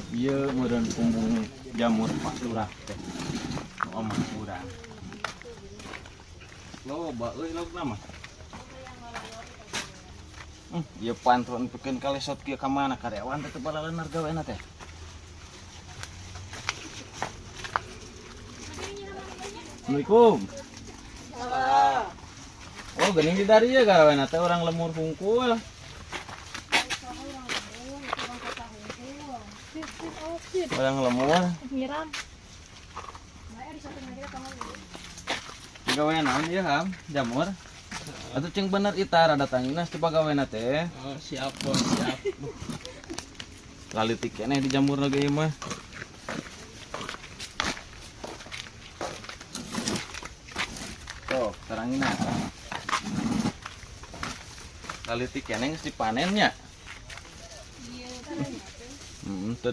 Ieu meureun kumbung jamur Pak Lurah teh. Nu omah urang. Loba euy laukna mah. Ieu pantron pikeun kalesot kieu ka mana karyawan teh teu balalenar gawena teh. Assalamualaikum. Oh, geuning di dari ya gawena teh urang lemur hungkul. Urang lemur. Nyiram. Gawe naon ieu ham? Jamur. Atuh cing bener ita rada tangina teu pagawena teh. Oh, siap bos, siap. Lalitik keneh di jamur ge ieu mah. Tuh, terangina. Lalitik keneh geus dipanen nya. Iya. Heeh, teu.